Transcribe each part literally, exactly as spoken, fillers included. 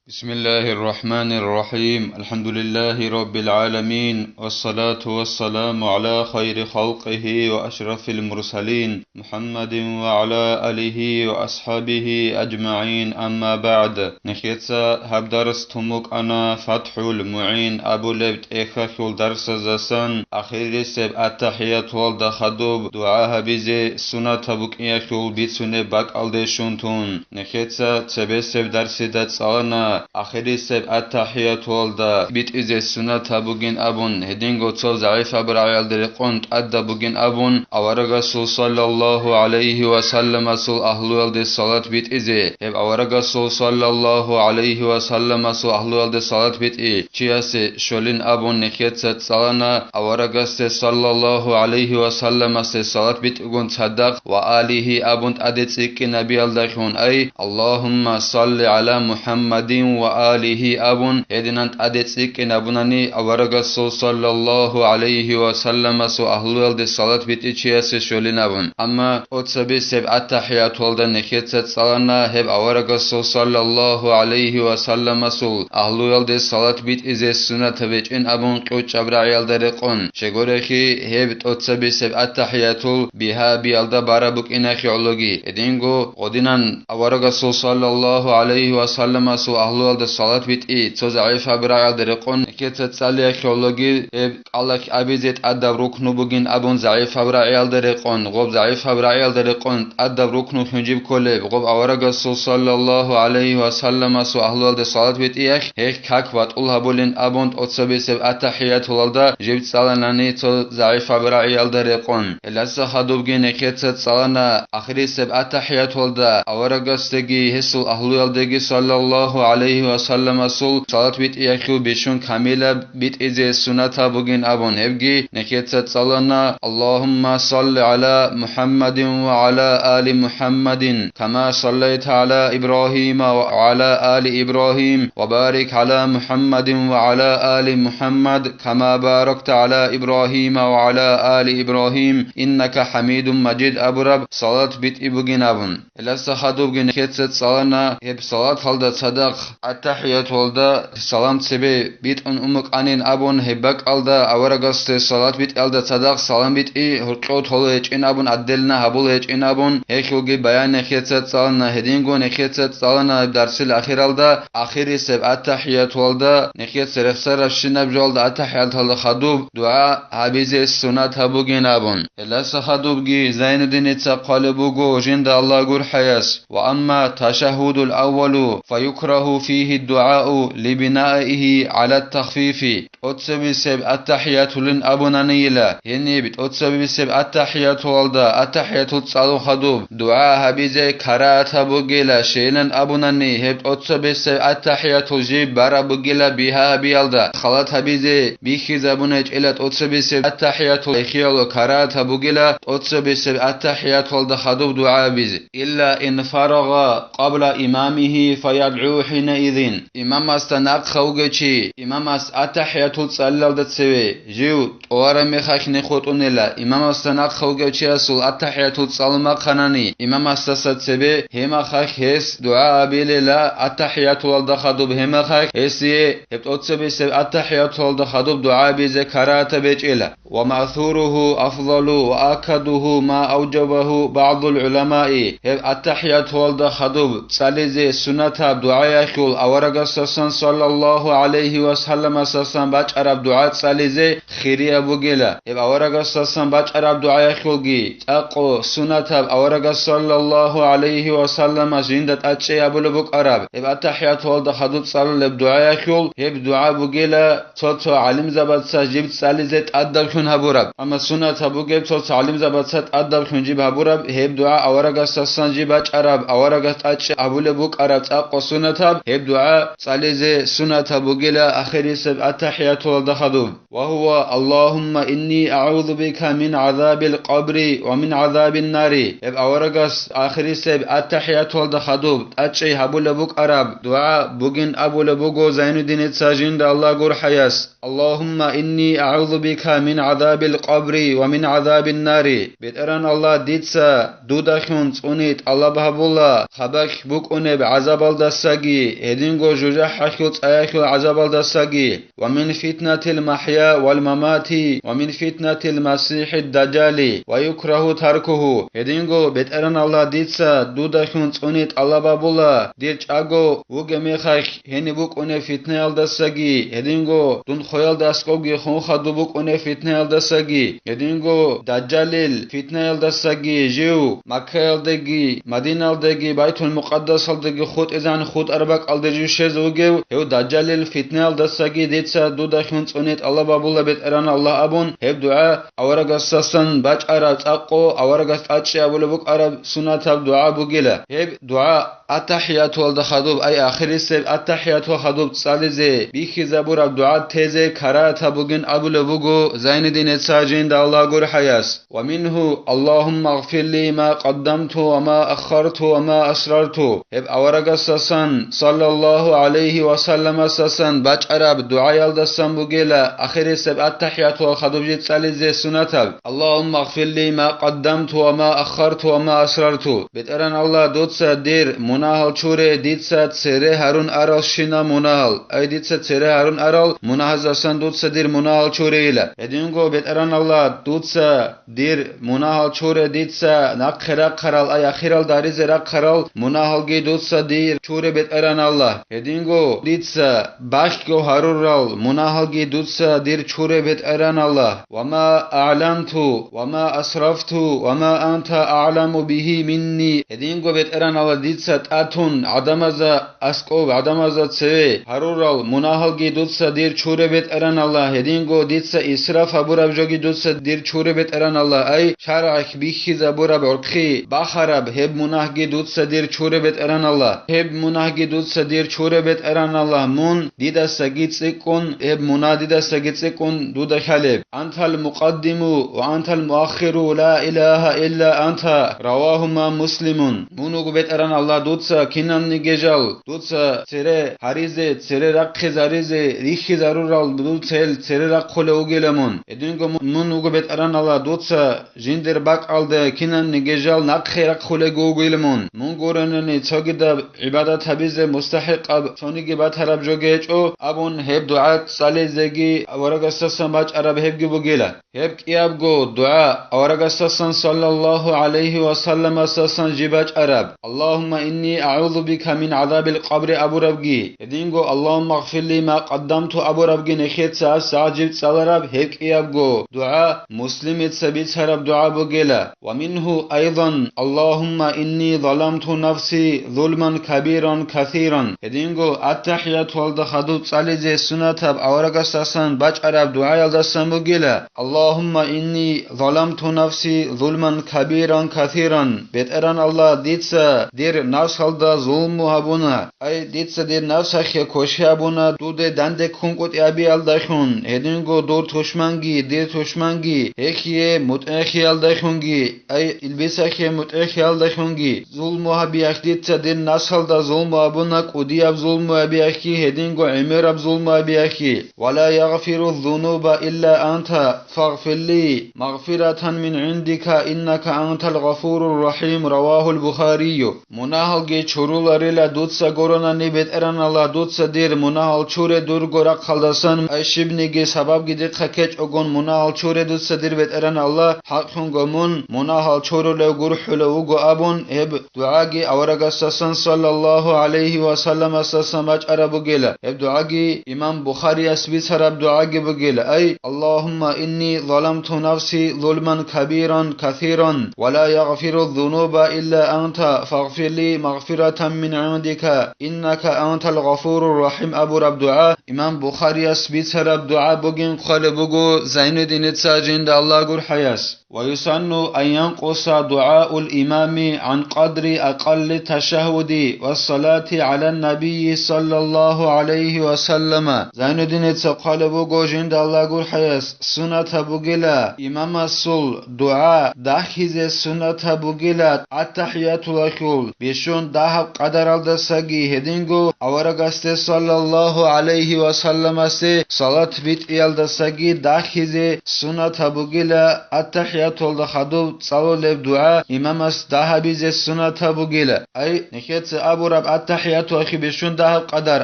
بسم الله الرحمن الرحيم. الحمد لله رب العالمين، والصلاة والسلام على خير خلقه وأشرف المرسلين، محمد وعلى آله وأصحابه أجمعين، أما بعد. Нехеца гьаб дарс тумукъана ФатхӀул МугӀин абулеб тӀехьалъул дарсаздасан ахирисеб аттахӀиятуалда хадуб дугӀа гьабизе суннатаб букӀиналъул бицунеб бакӀалде щун тун. Нехеца цебесеб дарсида цӀалана, ахирисеб аттахӀиятуалда битӀизе суннатаб бугин абун, гьединго цо загӀипаб рагӀиялда рекъон тӀадаб бугин абун, аварагасул саллаллагьу гӀалайгьи ва салламасул агьлуялде салат битӀизе, гьеб аварагасул саллаллагьу гӀалайгьи ва салламасул агьлуялде салат битӀи чиясе щолин абун нехеца цӀалана, аварагасде саллаллагьу гӀалайгьи ва салламасде салат битӀигун цадахъ ва алигьи абун тӀаде цӀикӀкӀинабиялдалъун, ай, Аллагьумма салли гӀала МухӀаммадин ва алигьи абун, гьединан тӀаде цӀикӀкӀинабунани аварагасул саллаллагьу гӀалайгьи ва салламасул агьлуялде салат битӀи чиясе щолин абун. Амма тӀоцабисеб аттахӀиятуалда нехеца цӀалана гьеб аварагасул саллаллагьу гӀалайгьи ва салламасул агьлуялде салат битӀизе суннатаб гьечӀин абун кьучӀаб рагӀиялда рекъон. Щегорехи гьеб тӀоцабисеб аттахӀиятул бигьа-биялда бараб букӀинахъе гӀологи. Гьединго гъодинан аварагасул саллаллагьу гӀалайгьи ва салламасул агьлуялда салат битӀи цо загӀипаб рагӀиялда рекъон нехеца цӀалиялъе гӀологи гьеб кӀалалъ абизе тӀадаб рукну бугин абун загӀипаб рагӀиялда рекъон, гъоб загӀипаб рагӀиялда рекъон тӀадаб рукну хӀунжиб кколеб, гъоб аварагасул саллаллагьу гӀалайгьи ва салламасул агьлуялда салат битӀиялъ гьелъ как батӀул гьабулин абун тӀоцабисеб аттахӀиятулалда жиб цӀаланани цо загӀипаб рагӀиялда рекъон. Гьеласа хадубги нехеца цӀалана ахирисеб аттахӀиятулалда аварагасдеги гьесул агьлуялдеги саллаллагьу гӀалайгьи ва салламасул салат битӀиялъул бищун камилаб битӀизе суннатаб бугин абун, гьебги нехеца цӀалана: Аллагьумма салли гӀала МухӀаммадин ва гӀала али МухӀаммадин, кама саллайта гӀала Ибрагьима ва гӀала али Ибрагьим, ва барик гӀала МухӀаммадин ва гӀала али МухӀаммад, кама баракта гӀала Ибрагьима ва гӀала али Ибрагьим, иннака ХӀамидун Мажид абураб салат битӀи бугин абун. Гьеласа хадубги нехеца цӀалана гьеб салаталда цадахъ аттахӀиятуалда салам цебе битӀун умукӀанин абун, гьеб бакӀалда аварагасде салат битӀиялда цадахъ салам битӀи гьоркьов толо гьечӀин абун, адделна гьабула гьечӀин абун, гьелъулги баян нехеца цӀалана. Гьединго нехеца цӀалана гьеб дарсил ахиралда, ахирисеб аттахӀиятуалда нехеца рехсарабщинаб жоялда аттахӀияталда хадуб дугӀа гьабизе суннатаб бугин абун. Гьеласа хадубги Зайнуддиница хъвалеб буго жинда Аллагь гурхӀаяс: وأما التشهد الأول فيكره فيه الدعاء لبنائه على التخفيف. ТӀоцебисеб аттахӀиятулин абунанийила, гьениб тӀоцебисеб аттахӀиятулалда аттахӀиятул цӀалун хадуб дугӀа гьабизе карагьатаб бугила, щайилан абунани гьеб тӀоцебисеб аттахӀиятул жиб бараб бугила бигьа-биялда, халат гьабизе бихьизабуна гьечӀила тӀоцебисеб аттахӀиятул эхиялъул карагьатаб бугила тӀоцебисеб аттахӀиятулалда хадуб дугӀа гьабизе. إلا إن فرغ قبل إمامه فيدعو حينئذ. Имамасда нахъа вугев чи, имамас аттахӀиятул цӀалилалда цеве, жив тӀолараб мехалъ нехутӀунила, имамасда нахъа вугев чиясул аттахӀиятул цӀалун бахъанани, имамасдаса цебе гьемахалъ гьес дугӀа абилила, аттахӀиятулалда хадуб гьемахалъ гьесие гьеб тӀоцебисеб аттахӀиятулалда хадуб дугӀа абизе карагьатаб гьечӀила. ومأثوره أفضل وأكده ما أوجبه بعض العلماء. Гьеб аттахӀиятуалда хадуб цӀализе суннатаб дугӀаялъул аварагасдасан саллаллагьу гӀалайгьи ва салламасдасан бачӀараб дугӀа цӀализе хирияб бугила. Гьеб аварагасдасан бачӀараб дугӀаялъулги цӀакъго суннатаб аварагас саллаллагьу гӀалайгьи ва салламас жинда тӀадчӀей абулеб букӀараб, гьеб аттахӀиятуалда хадуб цӀалулеб дугӀаялъул гьеб дугӀа бугила, цо-цо гӀалимзабаца жиб цӀализе тӀадаблъун гьабураб. Амма суннатаб бугеб цо-цо гӀалимзабаца тӀадаблъун жиб гьабураб, гьеб дугӀа аварагасдасан жиб бачӀараб, аварагас тӀадчӀей абулеб букӀараб цӀакъго суннатаб, гьеб дугӀа цӀализе суннатаб бугила ахирисеб аттахӀиятулалда хадуб. وهو: اللهم إني أعوذ بك من عذاب القبر ومن عذاب النار. Гьеб аварагас ахирисеб аттахӀиятуалда хадуб тӀадчӀей гьабулеб букӀараб дугӀа бугин абулеб буго Зайнуддиница жинда Аллагь гурхӀаяс: اللهم إني أعوذ بك من عذاب القبر ومن عذاب النار. БетӀергьан Аллагь, дица дудалъун цӀуни тӀалаб гьабула, хабалъ букӀунеб гӀазабалдасаги, гьединго жужахӀалъул цӀаялъул гӀазабалдасаги, ва мин фитнатил махӀя вал мамати, ва мин фитнатил масихӀид дажжали, ва юкрагьу таркугьу. Гьединго, БетӀеран Аллагь, дица дудалъун цӀуни тӀалаб гьабула, дир чӀаго вугеб мехалъ гьениб букӀунеб фитнаялдасаги, гьединго дун хвеялда аскӀобги хун хадуб букӀунеб фитнаялдасаги, гьединго Дажжалил фитнаялдасаги, жив Маккаялдеги, Мадиналдеги, Байтул-Мукъаддасалдеги хутӀизегӀан хутӀараб бакӀалде жив щвезе вугев, гьев Дажжалил фитнаялдасаги дица дудалъун цӀуни тӀалаб гьабула, БетӀеран Аллагь, абун, гьеб дугӀа аварагасдасан бачӀараб цӀакъго, аварагас тӀадчӀей абулеб букӀараб сунатаб дугӀа бугила. Гьеб дугӀа аттахӀиятуялда хадуб, ай ахирисеб аттахӀиятуялда хадуб цӀализе бихьизабураб дугӀа тезе карагьатаб бугин абулеб буго Зайнуддин Эцаджинда Аллагь гурхӀаяс. Ва мингьу: «Аллагьумма гъфир ли ма къаддамту ва ма аххарту ва ма асрарту». Гьеб аварагасдасан, саллаллагьу гӀалайгьи ва салламасдасан бачӀараб дугӀаялдасан бугела ахирисеб аттахӀиятуялда хадуб жий цӀализе сунатаб: «Аллагьумма гъфир ли ма къаддамту ва ма аххарту ва ма асрарту». БетӀеран Аллагь, дуца дир мунагьал чуре, дица цере гьарун арал щинал мунагьал. Ай дица цере гьарун арал мунагьаздасан дуца дир мунагьал чурейила. Гьединго, БетӀеран Аллагь, дуца дир мунагьал чуре, дица нахъе рахъарал, ай ахирал даризе рахъарал мунагьалги дуца дир чуре, БетӀеран Аллагь. Гьединго, дица бахго гьарурал мунагьалги дуца дир чуре, БетӀеран Аллагь. «Ва ма аъланту, ва ма асрафту, ва ма анта аъламу бигьи минни». Гьединго, БетӀеран Аллагь, дица тӀатун гӀадамазда аскӀоб, гӀадамазда цеве гьарурал мунагьалги дуца дир чуре, БетӀеран Аллагь. Гьединго, дица исраф гьабураб жоги дуца дир чуре, БетӀеран Аллагь. Ай, шаргӀалъ бихьизабураб гӀурхъи бахараб гьеб мунагьги дуца дир чуре, БетӀеран Аллагь. Гьеб мунагьги дуца дир чуре, БетӀеран Аллагь, мун дидасаги цӀикӀкӀун, гьеб мунагь дидасаги цӀикӀкӀун дуда лъалеб. «Антал мукъаддиму ва антал муаххиру, ла илагьа илла анта, равагьума Муслимун». Мун вуго, БетӀеран Аллагь, дуца кинабниги жал, дуца цере гьаризе, цере рахъизаризе, рихьизарурал дуца гьел цере рахъулев вугила мун. Гьединго мун, мун вуго, БетӀеран Аллагь, дуца жиндир бакӀалде кинабниги жал нахъе рахъулего вугила мун. Мун гуронани цогидаб гӀибадат гьабизе мустахӀикъаб цониги батараб жо гьечӀо, абун гьеб дугӀа цӀализеги аварагасдасан бачӀараб гьебги бугила. Гьеб кӀиябго дугӀа аварагасдасан, саллаллагьу гӀалайгьи ва салламасдасан жиб бачӀараб: «Аллагьумма инни агӀузу бика мин гӀазабил къабри» абурабги, гьединго «Аллагьумма гъфир ли ма къаддамту» абурабги нехеца гьабсагӀат жиб цӀалараб гьеб кӀиябго дугӀа Муслимица бицараб дугӀа бугела. «Ва мингьу айдан: Аллагьумма инни заламту нафси зулман кабиран касиран». Гьединго аттахӀиятуялда хадуб цӀализе сунатаб аварагасдасан бачӀараб дугӀаялдасан бугела: «Аллагьумма инни заламту нафси зулман кабиран касиран». БетӀеран Аллагь, дица дир нафсалда зулму гьабуна. Ай, дица дир нафсахъе квешабуна дуде данде ккун кӀутӀи абиялдалъун, гьединго дур тушманги, дир тушманги, гьехие мутӀигӀлъиялдалъунги, ай, илбисахъе мутӀигӀлъиялдалъунги. Зулму гьабиялъ дица дир нафсалда зулму гьабуна, кӀудияб зулму гьабиялъги, гьединго гӀемераб зулму гьабиялъги. «Ва ла ягъфиру зунуба илла анта, фагъфир ли магъфиратан мин гӀиндика, иннака антал гъафурур рахӀим», равагьул Бухарию. Мунагьалги чуруларила дуца гуронани, БетӀеран Аллагь, дуца дир мунагьал чуре дурго рахъалдасан, ай щибниги сабабги дихъа ккечӀогун мунагьал чуре дуца, дир БетӀеран Аллагь, хӀакълъунго мун мунагьал чурулев гурхӀулев вуго абун, гьеб дугӀаги аварагасдасан, саллаллагьу гӀалайгьи ва салламасдасан бачӀараб бугела. Гьеб дугӀаги имам Бухарияс бицараб дугӀаги бугела, ай: «Аллагьумма инни заламту нафси зулман кабиран касиран, ва ла ягъфиру зунуба илла анта, фагъфир ли магъфиратан мин гӀиндика, иннака антал гъафурур рахӀим», абураб дугӀа, имам Бухарияс бицараб дугӀа бугин хъвалеб буго Зайнуддиница, жинда Аллагь гурхӀаяс. «Ва юсанну ан янкъуса дугӀаул имами гӀан къадри акъалли ташагьуди ва салати гӀалан набийи саллаллагьу гӀалайгьи ва саллама». Зайнуддиница хъвалеб буго, жинда Аллагь гурхӀаяс, сунатаб бугела имамасул дугӀа дагьизе сунатаб бугела аттахӀиятулахъул бищун дагьаб къадаралдасаги, гьединго аварагасде саллаллагьу гӀалайгьи ва салламасде салат битӀиялдасаги дагьизе сунатаб бугела, аттахӀиятулда хадуб цӀалулеб дугӀа имамас дагьабизе сунатаб бугела. Ай, нехеца абураб аттахӀият Вахибишун дагьаб къадар: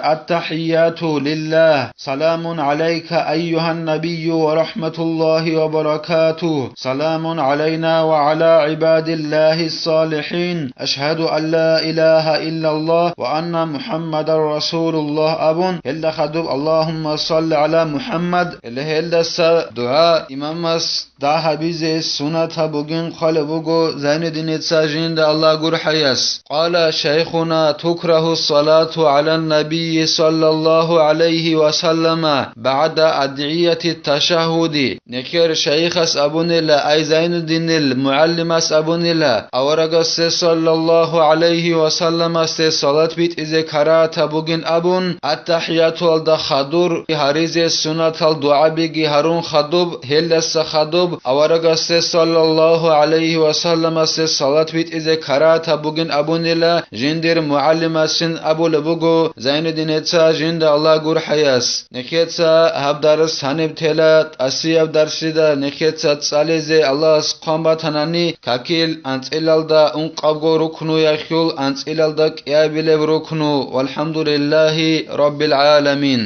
التحيات لله، سلام عليك أيها النبي ورحمة الله وبركاته، سلام علينا وعلى عباد الله الصالحين، أشهد أن لا إله إلا الله وأن محمدا رسول الله абун, гьелда хадуб اللهم صل على محمد, гьелдаса дугӀа имамас дагьабизе суннат гьабугин хъвалеб буго Зайнуддиница, жинда Аллагь гурхӀаяс. قال شيخنا: تكره الصلاة على النبي صلى الله عليه وسلم بعد أدعية التشهد. Нехер шайихас абунила, ай Зайнуддинил мугӀалимас абунила, аварагасде саллаллагьу гӀалайгьи ва салламасде салат битӀизе карагьат гьабугин абун, аттахӀиятуялда хадур гьаризе суннатал дугӀабиги гьарун хадуб, гьелдаса хадуб аварагасде саллаллагьу гӀалайгьи ва салламасде салат битӀизе карагьат гьабугин абунила жиндир мугӀалимасин абулеб буго Зайнуддинеца, жинда Аллагь гурхӀаяс. Нехеца гьаб дарс гьаниб тела, тӀасияб дарсида нехеца цӀализе Аллагьас хъван батанани, какил анцӀилалда ункъабго рукну яхъул анцӀилалда кӀиабилеб рукну. ВалхӀамдулиллагьи раббил гӀаламин.